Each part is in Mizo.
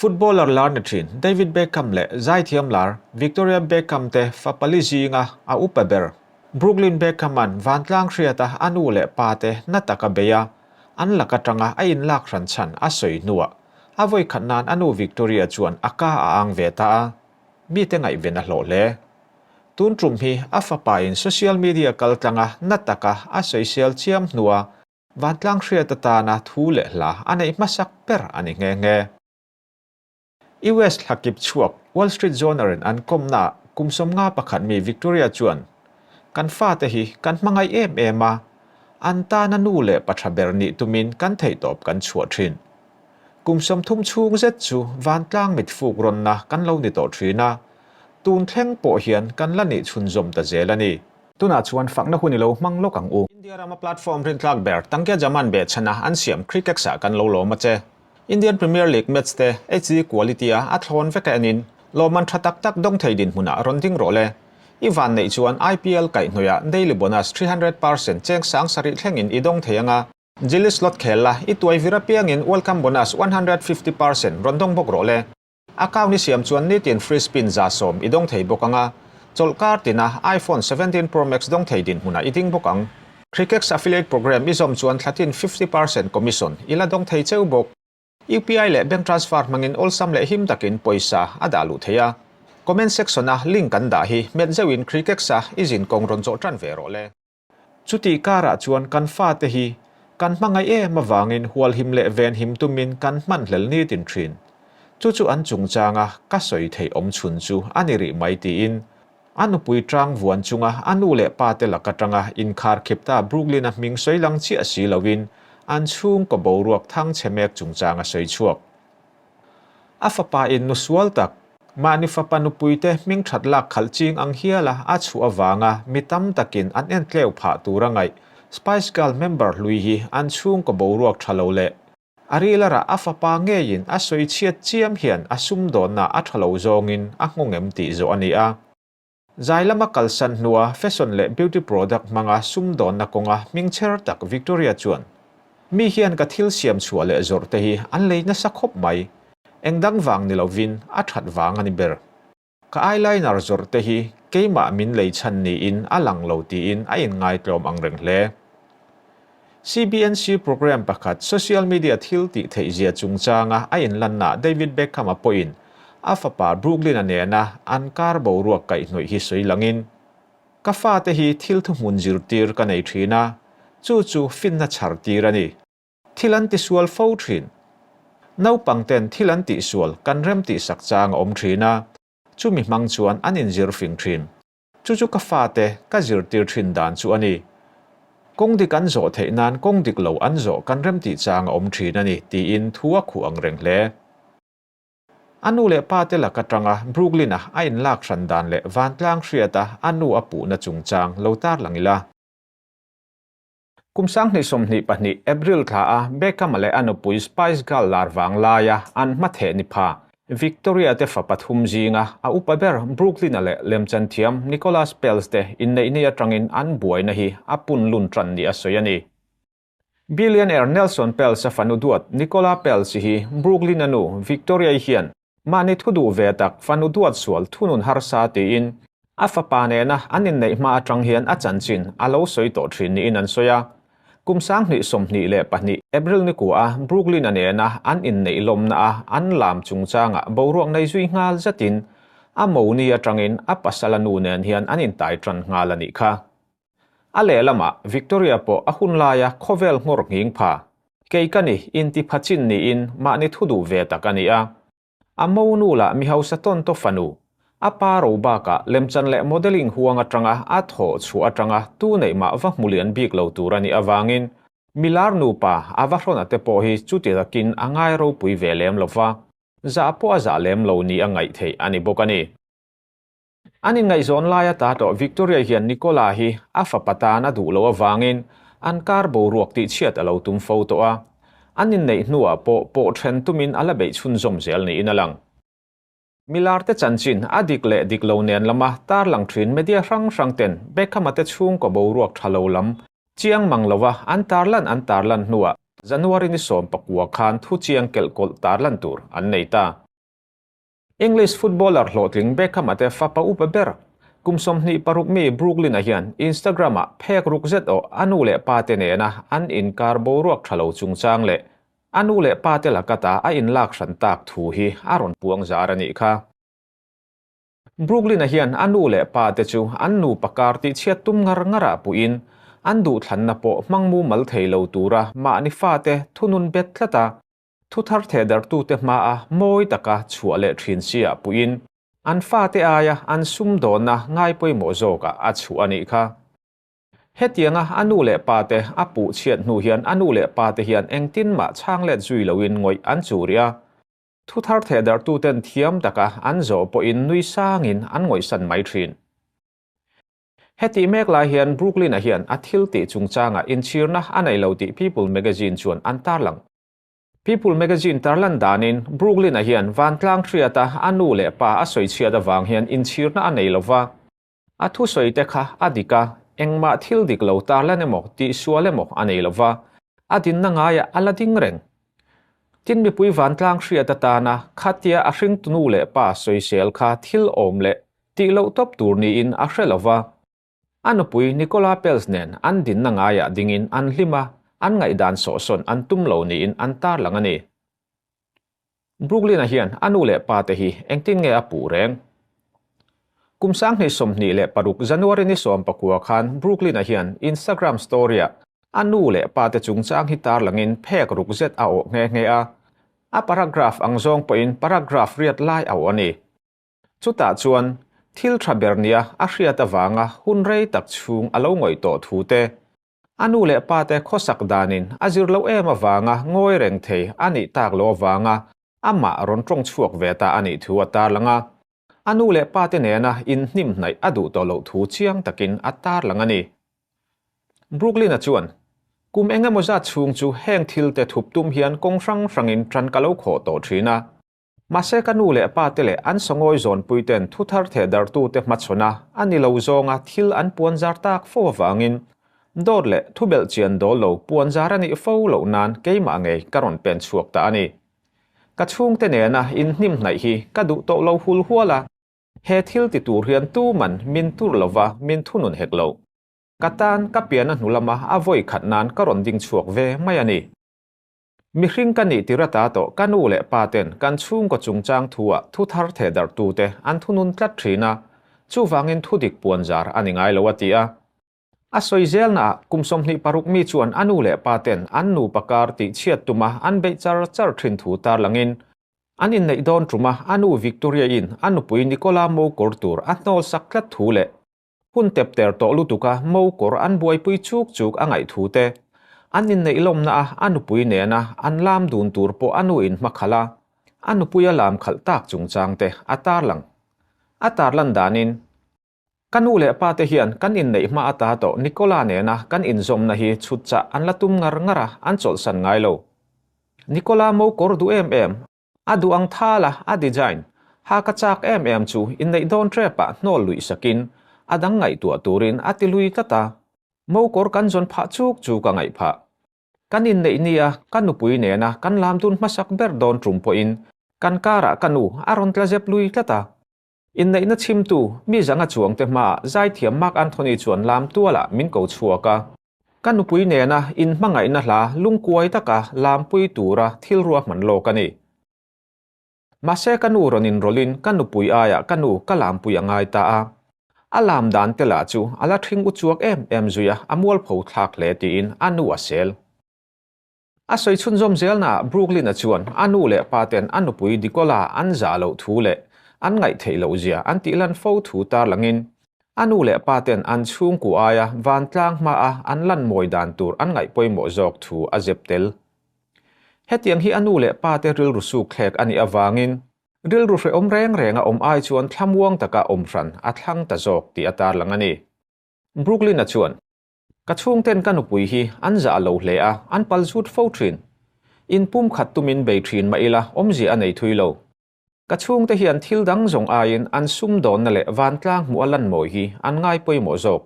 Footballer lar ni thin David Beckham leh zaithiam lar Victoria Beckham te fa pali zinga a upa ber Brooklyn Beckham-a'n vantlang hriata a nu leh pa te na taka bei a, an lak atanga a inlak hran chhan a sawi hnuah a vawikhat nan a nu Victoria chuan a ka a ang ve ta a, mite ngaihven a hlawh hle. Tun tum hi a fapa in social media kaltlanga na taka a sawisel chiam hnua Vantlang hriat atana thu leh hla a neih hmasak ber a ni nghe nghe. US thlakip chhuak Wall Street Journal-in an kawmnaah kum 51 mi Victoria chuan, Kan fate hi kan hmangaih em em a, an tana nu leh pa tha ber nih tumin kan theihtawp kan chhuah thin. Kum 30 chhung zet chu vantlang mitfuk rawnna kan lo ni tawh thin a, tun thleng pawh hian kan la nih chhunzawm ta zel a ni. Tunah chuan fakna hun i lo hmang lawk ang u. India rama platform rintlak ber Tangkia Jaman behchhana an siam Crickex-ah kan lo lawm a che. Indian Premier League match te HD quality-a a thlawn vek a enin lawmman tha tak tak dawng thei dinhmunah rawn ding rawh le. I van neih chuan IPL kaihhnawihah daily bonus 300% cheng sang sarih thlengin i dawng thei ang a. Jilly slot khel la, i tuai vir apiangin welcome bonus 150% rawn dawng bawk rawh le. Account i siam chuan nitin free spin 110 i dawng thei bawk ang a, chawlhkar tina iPhone 17 Pro Max dawng thei dinhmunah i ding bawk ang. Crickex Affiliate Program i zawm chuan thlatin 50% commission i la dawng thei cheu bawk. UPI leh bank transfer hmangin awlsam leh him takin pawisa a dah luh thei a. Comment section-a link kan dah hi hmet zeuhin Crickex-a i zinkawng rawn zawh tan ve rawh le. Chutih karah chuan kan fate hi kan hmangaih em avangin hualhim leh venhim tumin kan hmanhlel nitin thin. Chu chu an chungchanga ka sawi theih awm chhun chu a ni rih mai tiin a nupui tang vuan chunga a nu leh pa te lak atanga inkhar khip ta Brooklyn-a hming sawi lang chiah si loin an chhungkaw boruak thang chhe mek chungchang a sawi chhuak. A fapa in nu sual tak, mahni fapa nupuite hming that lak khalh ching ang hiala a chhuah avanga mi tam takin an en tleu phah tur a ngaih. Spice Girl member hlui hi an chhungkaw boruak tha lo leh a rilarah a fapa ngeiin a sawi chhiat chiam hian a sumdawnna a tha lo zawngin a nghawng em tih zawh a ni a. Zai lama kalsan hnua fashion leh beauty product hmanga sumdawnna kawnga hmingchher tak Victoria chuan, Mi hian ka thil siam chhuah leh zawrh te hi an lei nasa khawp mai. Eng dang vang ni lovin a that vang a ni ber. Ka eyeliner zawrh te hi keimah min lei chhan niin a lang lo tiin a inngaitlawm ang reng hle. CBNC programme pakhat social media thil tih theih zia chungchanga a inlannaah David Beckham-a pawhin a fapa Brooklyn-a nena an kar boruak kaihhnawih hi sawi langin, Ka fate hi thil thuhmun zirtir ka nei thin a, chu chu finna chhar tir a ni. Thil an tisual fo thin. Naupangten thil an tihsual kan rem tihsak chang a awm thin a, chumi hmang chuan an inzir fing thin. Chu chu ka fate ka zirtir thin dan chu a ni. Kawng dik an zawh theih nan kawng dik lo an zawh kan remtih chang a awm thin a ni, tiin thu a khuh ang reng hle. A nu leh pa te lak atanga Brooklyn-a a inlak hran dan leh vantlang hriata a nu a puhna chungchang lo tarlang ila. Kum 2022 April thla a Beckham-a leh a nupui Spice Girl lar vang laia an hmatheh ni pha Victoria te fa pathum zinga a upa ber Brooklyn-a leh lemchan thiam Nicolas Peltz te inneihni atangin an buaina hi a pun lun tan ni a sawi a ni. Billionaire Nelson Peltz-a fanu duat Nicola Peltz hi Brooklyn-a nu Victoria-i hian Mahni thu duh ve tak fanu duat sual thunun harsa tiin a fapa nena an inneih hma atang hian a chanchin a lo sawi tawh thin niin an sawi a. Kum 2022 April ni kua a Brooklyn-a nena an inneih lawmna a an lam chungchangah boruak nei zui nghal zetin a moni atangin a pasala nu nen hian an intai tan nghal a nih kha. A lehlamah Victoria pawh a hun laia khawvel nghawr nghing pha. Kei ka ni, inti pha chin niin mahni thu duh ve tak a ni a. A monu lah mi hausa tawn taw fanu. A pa ro bakah lemchan leh modelling huang atanga a thawh chhuah atanga tu neih mah va hmu lian bik lo tur a nih avangin milar nupa a va hrawn te pawh hi chuti takin a ngai ropui ve lem lo va, zah pawh a zah lem lo ni a ngaih theih a ni bawk a ni. An inngaihzawn laia ta tawh Victoria hian Nicola hi a fapa tan a duh loh avangin an kar boruak tihchhiat a lo tum fo tawh a. An inneih hnuah pawh pawh then tumin a la beih chhunzawm zel niin a lang. Milarte chanchin a dik leh dik lo nen lama tarlang thin media hrang hrang ten Beckham-a te chhungkaw boruak tha lo lam chiang mang lova an tarlan an tarlan hnuah January ni 19 khan thu chiang kelh kawlh tarlan tur an nei ta. English footballer hlawhtling Beckham-a te fapa upa ber, kum 26 mi Brooklyn-a hian Instagram-ah phek ruk zet awh a nu leh pa te nena an inkar boruak tha lo chungchang leh a nu leh pa te lakata a inlak hran tak thu hi a rawn puang zar a nih kha. Brooklyn-a hian a nu leh pa te chu an nupa kar tihchhiat tum ngar ngarah puhin an duhthlanna pawh hmang mumal thei lo tura mahni fate thunun bet tlat a, Thu thar thehdarhtute hmaa mawi taka chhuah leh thin sia puiin an fate aia an sumdawnna ngai pawimawh zawkah a chhuah a nih kha. Hetianga a nu leh pate a puh chhiat hnu hian a nu leh pate hian engtin mah chhang let zui loin ngawih an chu rih a. Thu thar thehdarhtuten thiam taka an zawh pawhin nui sangin an ngawihsan mai thin. Hetih mek lai hian Brooklyn-a hian a thil tih chungchangah inchhirna a nei lo tih People magazine chuan an tarlang. People magazine tarlan danin Brooklyn-a hian vantlang hriata a nu leh pa a sawichhiat avang hian inchhirna a nei lo va. A thusawi te kha a dik a, engmah thil dik lo tarlan emaw tihsual emaw a nei lo va, a dinna ngaiah a la ding reng. Tin mipui vantlang hriat atana khatia a hringtu nu leh pa sawisel kha thil awm leh Tih loh tawp tur niin a hre lo va. A nupui Nicola Peltz nen an dinna ngaiah dingin an hlim a, an ngaihdan sawhsawn an tum lo niin an tarlang a ni. Brooklyn-a hian a nu leh pa te hi engtin nge a puh reng? Kum 2026 January ni 19 khan Brooklyn-a hian Instagram story-ah a nu leh pa te chungchang hi tarlangin phek ruk zet a awh nghe nghe a. A paragraph ang zawng pawhin paragraph riat lai a awh a ni. Chutah chuan thil tha ber nia a hriat avanga hun rei tak chhung a lo ngawih tawh thu te, a nu leh pa te khawsak danin a zir loh em avanga ngawi reng thei a nih tak loh avanga amah rawn tawng chhuak ve ta a nih thu a tarlang a. A nu leh pa te nena inhnim hnaih a duh tawh loh thu chiang takin a tarlang a ni. Brooklyn-a chuan, Kum eng emaw zat chhung chu heng thil te thup tum hian kawng hrang hrangin tan ka lo khawh tawh thin a. Mahse ka nu leh pa te leh an sawngawi zawnpui ten thu thar theh darhtute hmachhawn a, a ni lo zawnga thil an puan zar tak fo avangin dawt leh thu belh chian dawl lo puan zar a nih fo loh nan keimah ngei ka rawn pen chhuak ta a ni. Ka chhungte nena inhnim hnaih hi ka duh tawh lo hul hual a, he thil ti tur hian tuman min tur lova min thunun hek lo. Ka tan ka pian a hnu lama a vawi khat nan ka rawn ding chhuak ve mai a ni. Mihring ka nih tir ata tawh ka nu leh pa ten kan chhungkaw chungchang thu-ah thu thar theh darhtute an thunun tlat thin a, chuvangin thu dik puan zar a ni ngai lo a ti a. A sawi zelnaah kum 26 mi chuan a nu leh pa ten an nupa kar tih chhiat tuma an beih char char thin thu tarlangin an inneih dawn tuma a nu Victoria-in a nupui Nicola mokawr tur a hnawl sak tlat thu leh Hun tep ter tawh lutuk a mo kawr an buaipui chuk chuk a ngaih thu te, an inneih lawmna a a nupui nena an lam dun tur pawh a nu in hma khalh a, a nupui a lam khalh tak chungchang te a tarlang. A tarlan danin, Ka nu leh pa te hian kan inneih hma ata tawh Nicola nena kan inzawmna hi chhut chah an la tum ngar ngar a, an chawlhsan ngai lo. Nicola mo kawr duh em em, A duh ang thal a, a design ha ka chak em em chu inneih dawn trep ah hnawl luih sakin a dang ngaihtuah turin a ti lui tlat a. Mo kawr kan zawn phah chuk chu ka ngaih phah. Kan inneih nia ka nupui nena kan lam dun hmasak ber dawn tum pawhin kan karah ka nu a rawn tla zep lui tlat a. Inneihna chhimtu mi zanga chuangte hmaah zaithiam Mark Anthony chuan lam tualah min ko chhuak a. Ka nupui nena inhmangaihna hla lungkuai taka lampui tura thil ruahman lawk a ni. Mahse ka nu rawn inrawlhin ka nupui aiah ka nu ka lampui a ngai ta a. A lam dan te lah chu a la ṭhing uchuak em em zui a, a mualpho thlak hle tiin a nu a sel. A sawi chhunzawm zelnaah Brooklyn-a chuan a nu leh pa ten a nupui Nicola an zah loh thu leh an ngaihtheih loh zia an tih lan fo thu tarlangin a nu leh pa ten an chhungkua aia vantlang hmaa an lan mawi dan tur an ngaih pawimawh zawk thu a zep tel. Hetiang hi a nu leh pa te rilru suk thlek a nih avangin rilru hrehawm reng renga awm ai chuan thlamuang taka awm hran a thlang ta zawk tih a tarlang a ni. Brooklyn-a chuan. Ka chhungten ka nupui hi an zah lo hle a, an pal zut fo thin. In pum khat tumin bei thin mah ila awmzia a nei thui lo. Ka chhungte hian thil dang zawng aiin an sumdawnna leh vantlang hmuh a lan mawi hi an ngai pawimawh zawk.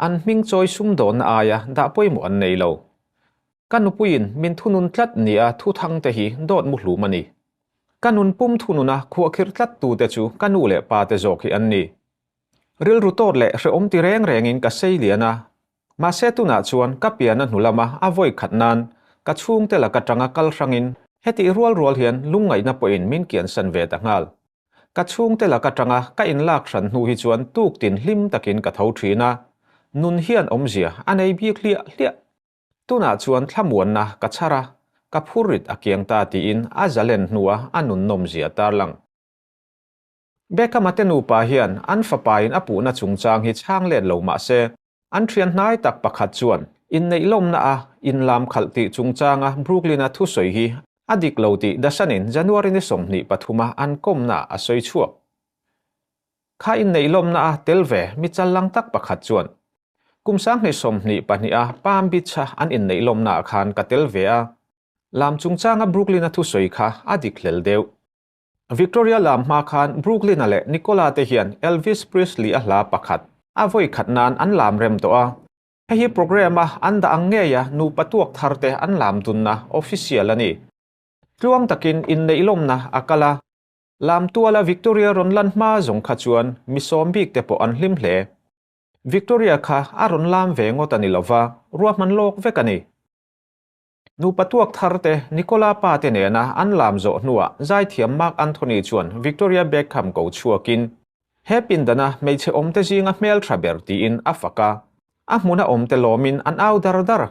An hming chawi sumdawnna aia dah pawimawh an nei lo. Ka nupuiin min thunun tlat nia thuthangte hi dawt muhlum a ni. Ka nun pum thununa khuahkhirh tlat tute chu ka nu leh pa te zawk hi an ni. Rilru tawt leh hrehawm ti reng rengin ka sei lian a, mahse tunah chuan ka piana hnu lama a vawi khat nan ka chhungte laka tanga kal hrangin hetih rual rual hian lungngaihna pawhin min kiansan ve ta nghal. Ka chhungte laka tanga ka inlak hran hnu hi chuan tuktin hlim takin ka tho thin a, nun hian awmzia a nei bik hliah hliah. Tunah chuan thlamuanna ka chhar a, ka phurrit a kiang ta tiin a zalen hnua a nunnawmzia tarlang. Beckham-a te nupa hian an fapain a puhna chungchang hi chhang let lo mah se, an thian hnai tak pakhat chuan inneih lawmna a inlam khalh tih chungchanga Brooklyn-a thusawi hi a dik lo tih Dasanin January ni 23 a an kawmna a sawi chhuak. Kha inneih lawmna a tel ve mi challang tak pakhat chuan kum 2022 a Palm Beach-a an inneih lawmnaah khan ka tel ve a, lam chungchanga Brooklyn-a thusawi kha a dik hlel deuh. Victoria lam hma khan Brooklyn-a leh Nicola te hian Elvis Presley-a hla pakhat a vawi khat nan an lam rem tawh a. Hei hi programme-a an dah ang ngeia nupa tuak thar te an lam dunna official a ni. Tluang takin inneih lawmna a kal a. Lam tuala Victoria rawn lan hma zawng kha chuan mi sawm bik te pawh an hlim hle. Victoria kha a rawn lam ve ngawt a ni lova, ruahman lawk vek a ni. Nupa tuak thar te Nicola pa te nena an lam zawh hnuah zaithiam Mark Anthony chuan Victoria Beckham ko chhuakin he pindana hmeichhe awmte zinga hmeltha ber tiin a fak a, a hmuna awmte lawmin an au dar dar.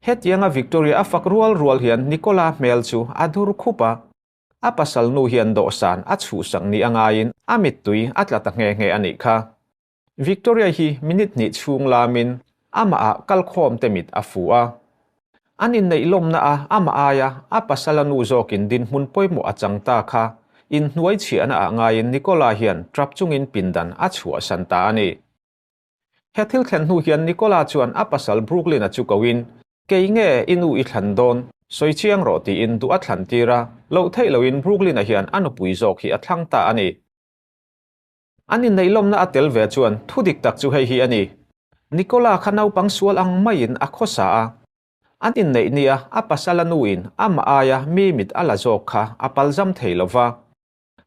Hetianga Victoria a fak rual rual hian Nicola hmel chu a dur khup a, a pasal nu hian dawhsan a chhuhsak ni a ngaiin a mittui a tla ta nghe nghe a nih kha. Victoria hi minute hnih chhung lamin amah ah kalkhawm te mit a fu a. An inneih lawmna a amah aia a pasala nu zawkin dinhmun pawimawh a chang ta kha inhnuai chhiahna ah ngaiin Nicola hian trap chungin pindan a chhuahsan ta a ni. He thil thlen hnu hian Nicola chuan a pasal Brooklyn-a chu koin, Kei nge i nu i thlan dawn? Sawi chiang rawh tiin duh a thlan tir a, loh theih loin Brooklyn-a hian a nupui zawk hi a thlang ta a ni. An inneih lawmna a tel ve chuan thu dik tak chu hei hi a ni. Nicola kha naupang sual ang maiin a khawsa a. An inneih nia a pasal a nuin amah aia mi mit a la zawk kha a palzam thei lo va.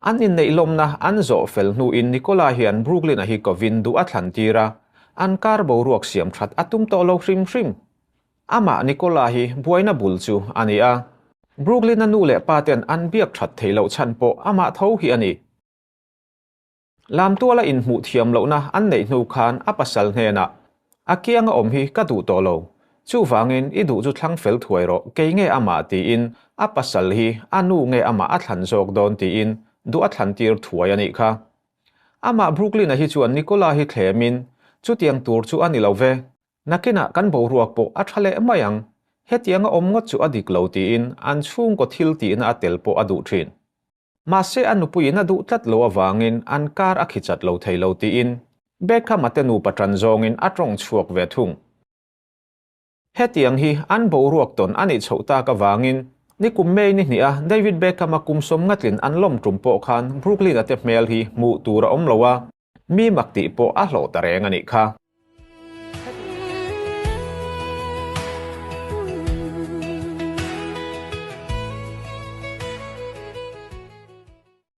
An inneih lawmna an zawh fel hnuin Nicola hian Brooklyn-a hi kovin duh a thlan tir a, an kar boruak siam that a tum tawh lo hrim hrim. Amah Nicola hi buaina bul chu a ni a. Brooklyn-a nu leh pa ten an biak that theih loh chhan pawh amah tho hi a ni. Lamtuala inhmuh thiam lohna an neih hnu khan a pasal hnenah, A kianga awm hi ka duh tawh lo, chuvangin i duh chu thlang fel thuai rawh, kei nge amah tiin a pasal hi a nu nge amah a thlan zawk dawn tiin duh a thlan tir thuai a nih kha. Amah Brooklyn-a hi chuan Nicola hi thlemin, Chutiang tur chu a ni lo ve, nakinah kan boruak pawh a tha leh mai ang, hetianga awm ngawt chu a dik lo tiin an chhungkaw thil tihna a tel pawh a duh thin. Mahse a nupuiin a duh tlat lo avangin an kar a khichat lo thei lo tiin Beckham-a te nupa ṭan zawngin a ṭawng chhuak ve thung. Hetiang hi an boruak tawn a nih chhoh tak avangin nikum May ni hnih a David Beckham-a kum sawm ngatlin an lawm ṭum pawh khan Brooklyn-a te hmel hi hmuh tur a awm lo a, mi mak tih pawh a hlawh ta reng a nih kha.